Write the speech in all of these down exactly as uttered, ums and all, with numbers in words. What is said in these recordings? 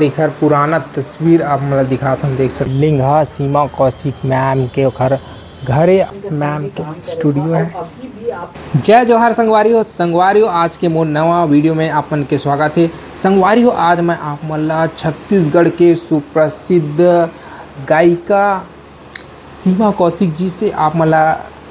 एखर पुराना तस्वीर आप मन ल दिखात हन, देख सकत। लिंग ह सीमा कौशिक मैम के, ओखर घरे मैम के स्टूडियो है। जय जोहार संगवारी हो, संगवारी हो, आज के मोर नवा वीडियो में आप मन के स्वागत है। संगवारी हो, आज मैं आप मन ला छत्तीसगढ़ के सुप्रसिद्ध गायिका सीमा कौशिक जी से आप मन ला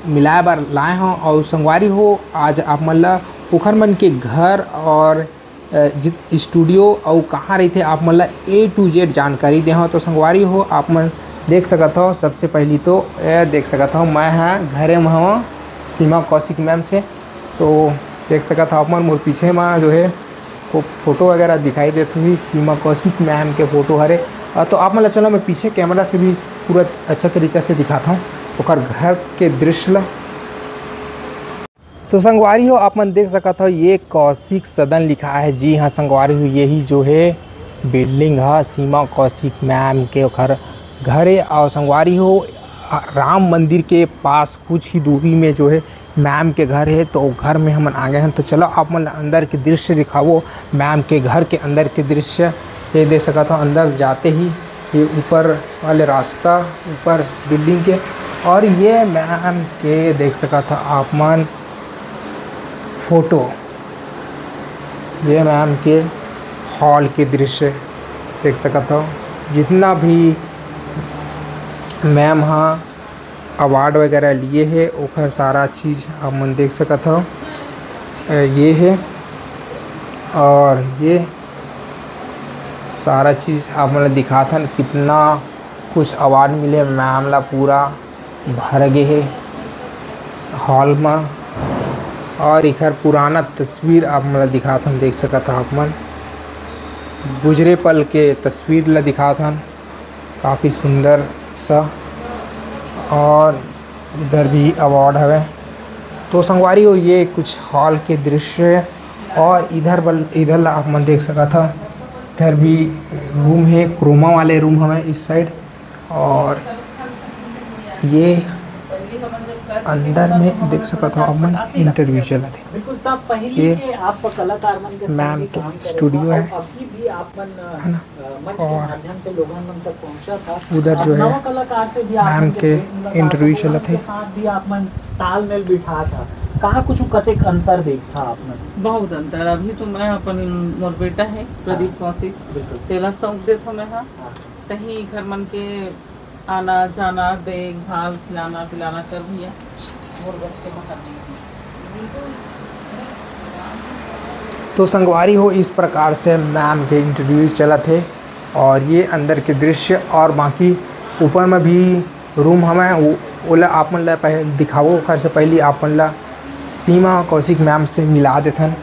मिलाए बर लाए हव। और संगवारी हो, आज आप मन ला ओखर मन के घर और, अ, जित स्टूडियो अउ कहाँ रहिथे, आप मन ला A to Z जानकारी दे हव। तो संगवारी हो, आप मन देख सकत हव, सबसे पहली तो ये देख सकत हव, मैं ह घरे म हव सीमा कौशिक मैम से। तो देख सकत हव आप मन, मोर पीछे म जो है वो फोटो वगैरह दिखाई देत हुई, सीमा कौशिक मैम के फोटो हरे। अ, तो आप मन ला चलो मैं पीछे कैमरा से भी पूरा अच्छा तरीका से दिखात हव ओकर घर के दृश्य ला। तो संगवारी हो, आप मन देख सकत हव, ये कौशिक सदन लिखा है। जी हाँ संगवारी हो, यही जो है बिल्डिंग ह सीमा कौशिक मैम के ओखर घर है। और संगवारी हो, राम मंदिर के पास कुछ ही दूरी में जो है मैम के घर है। तो घर में हमन आ गए हैं। तो चलो आप मन ला अंदर के दृश्य दिखावो, मैम के घर के अंदर के दृश्य। ये देख सकत हो, अंदर जाते ही ये ऊपर वाले रास्ता, ऊपर बिल्डिंग के। और ये मैम के देख सकत हो आप मन फोटो, ये मैम के हॉल के दृश्य देख सकत हो। जितना भी मैम हा अवार्ड वगैरह लिए है, ओखर सारा चीज़ आप मन देख सकत हो। अ, ये है और ये सारा चीज़ आप मन ला दिखाथन, कितना कुछ अवार्ड मिले मैम ला, पूरा भर गे हे हॉल म। और एखर पुराना तस्वीर आप मन ला दिखाथन, देख सकत हो आप मन, गुजरे पल के तस्वीर ला दिखाथन, काफ़ी सुंदर सा। और इधर भी अवार्ड हवे। तो संगवारी हो, ये कुछ हॉल के दृश्य है। और इधर बल, इधर ला आप मन देख सकत हो, इधर भी रूम है, क्रोमा वाले रूम हवे इस साइड। और ये अंदर में देख सकत हो आप मन, इंटरव्यू चलत है। बिल्कुल, तब पहले ये के आप कलाकार मन के मैम संग के काम करे स्टूडियो हो, है, अभी भी आप मन, है ना? अ, मंच के और माध्यम से लोगन मन तक पहुंचा था। उधर अब जो है नवा कलाकार से भी आप मैम मन के के भेंट मुलाकात इंटरव्यू हो, चलत उनके है। साथ भी आप मन तालमेल बिठा था, कहाँ कुछ कतेक अंतर देख था आप मन? बहुत अंतर। अभी तो मैं अपन, मोर बेटा है प्रदीप हाँ। कौशिक, बिल्कुल। तेला सौंप देत हूँ मैं, हाँ। हाँ। तही घर मन के आना जाना, देखभाल, खिलाना पिलाना कर भैया, मोर बस के बाहर नहीं है। तो संगवारी हो, इस प्रकार से मैम के इंटरव्यू चलत है। और ये अंदर के दृश्य और बाकी ऊपर में भी रूम हवय, वो, ओला आप मन ला पह-, दिखावो। ओखर से पहली आप मन ला सीमा कौशिक मैम से मिला देथन।